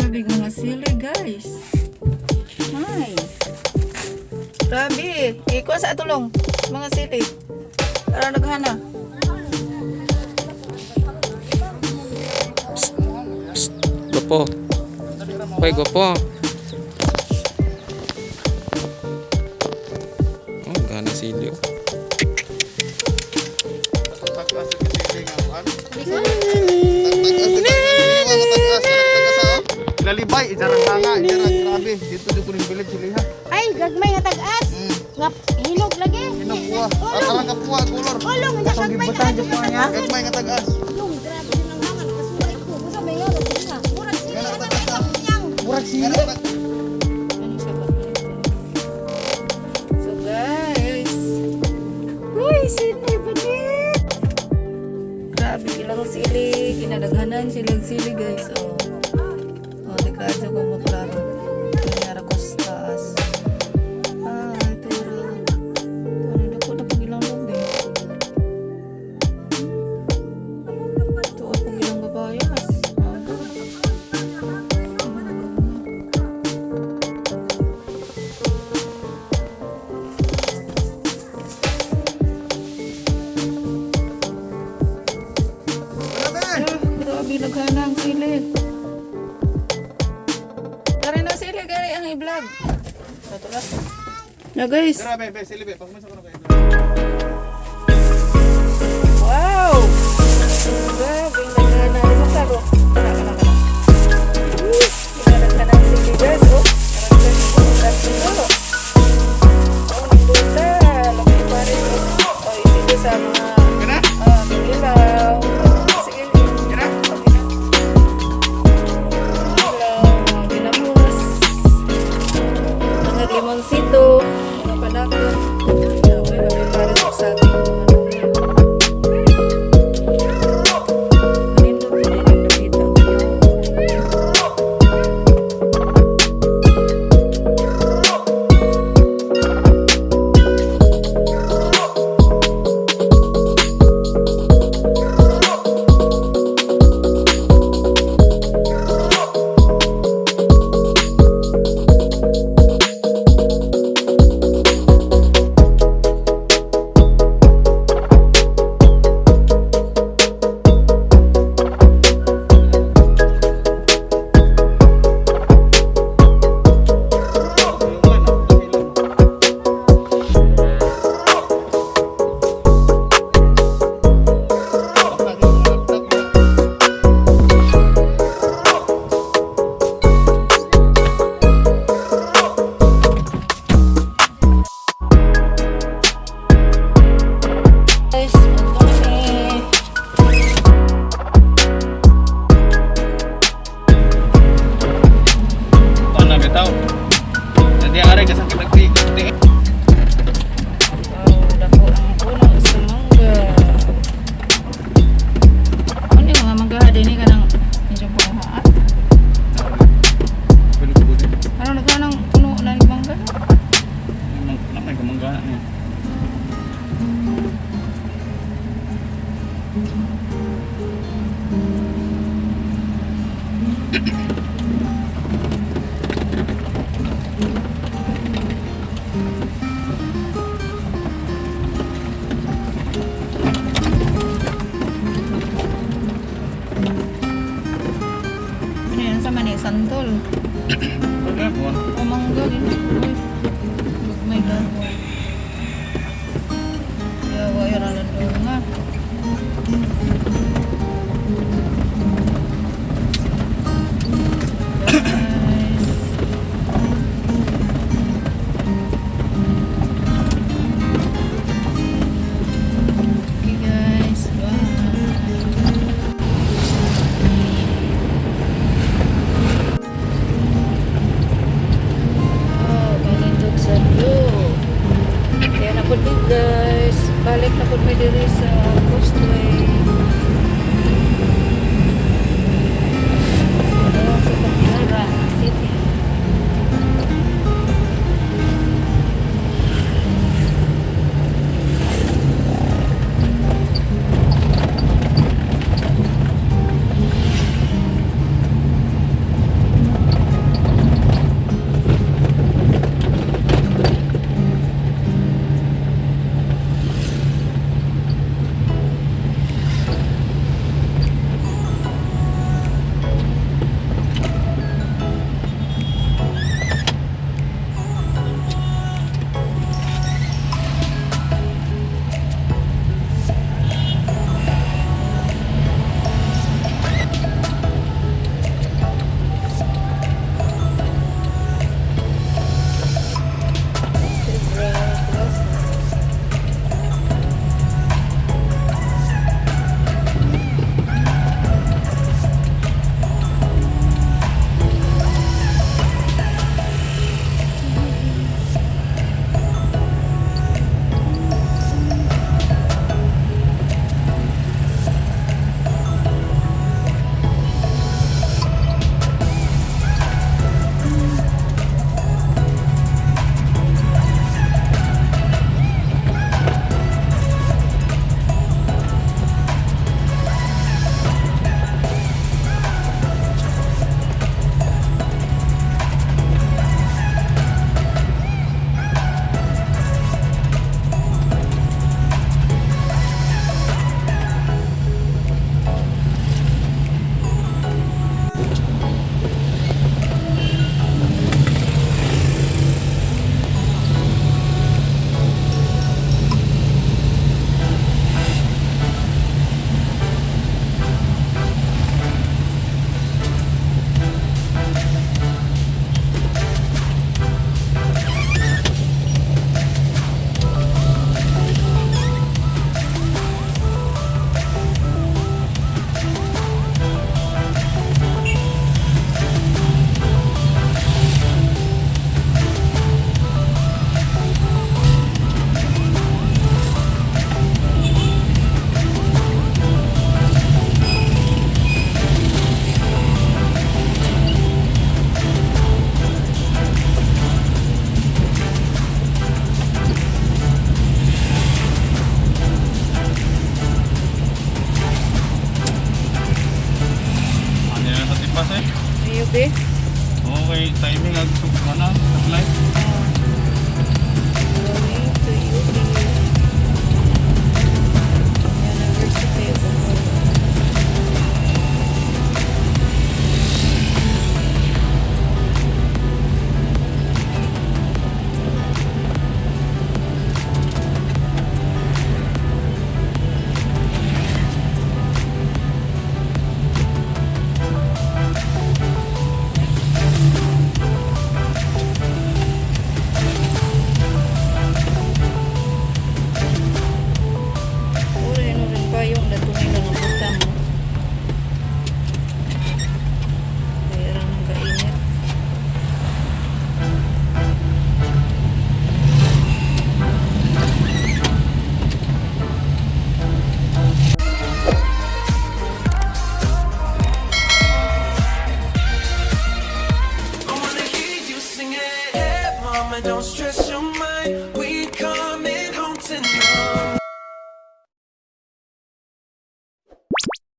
Grabe mga sili, guys. Ay. Grabe. Ikuha sa atulong. Mga sili. Tara, naghana. Gwapo. Hoy, gwapo. Oh, gana silyo. Lalibay, ijarang hanga, ijarang grabe. Dito di ko rin bilib sila. Ay, gagmay nga tag-as. Nga hinog lagi. Hinog kuha. Arang kapuha, kulor. Ulong, nga gagmay nga tag-as. Gagmay nga tag-as. Ulong, grabe din ang hangan. Kasuray ko. Busa may nga, sige nga. Murag sili na may kapunyang. Murag sila. Ano siya ba? So guys. Uy, sili balit. Grabe ilang sili. Kinadaghanan silang sili, guys. Oh. Oh, delikado ko maklaro. Nangyara ko sa taas. Ah, ito ra. Ito na dako na pag ilang loob eh. Ito ang pag ilang babayas. Aga. Ah, grabe, naghana ang sili. Tara na sili, gari ang i-vlog. Na guys. Grabe, be, sili be. Pagmasa ko na kayo. Wow! Grabe, naghana. Ano klaro? Kana, kana, kana. Uy, Kinadaghan ang sili, guys. Oh, karaghan ko. Oh, nagduta. Laki pa rin. Oh, isili sa mga Kana? ah, ilaw. Sige. Kana? Okay na. Ilaw, mga ginamos. Mga limonsito, mga panakot. Okay, labi para sa ating mga luya. Kanindot na ilang dapita ang view. Guys, ito kami. Ito na bitaw. Nanti are kasakit ang ti. Wow, dako ang puno sa mangga. Ano yung mga mangga din ka ng medyo panguhaan? Ano nagka ng puno na ng mangga? Namay kamangga ni. Ano yan sa mani? Santol. O mangga din. Uy. May gago. Yawa, yaralan nga. Guys. Okay guys, bye. Oh, ganito sa view. Base. Mayo be. Okay, timing ag na supply.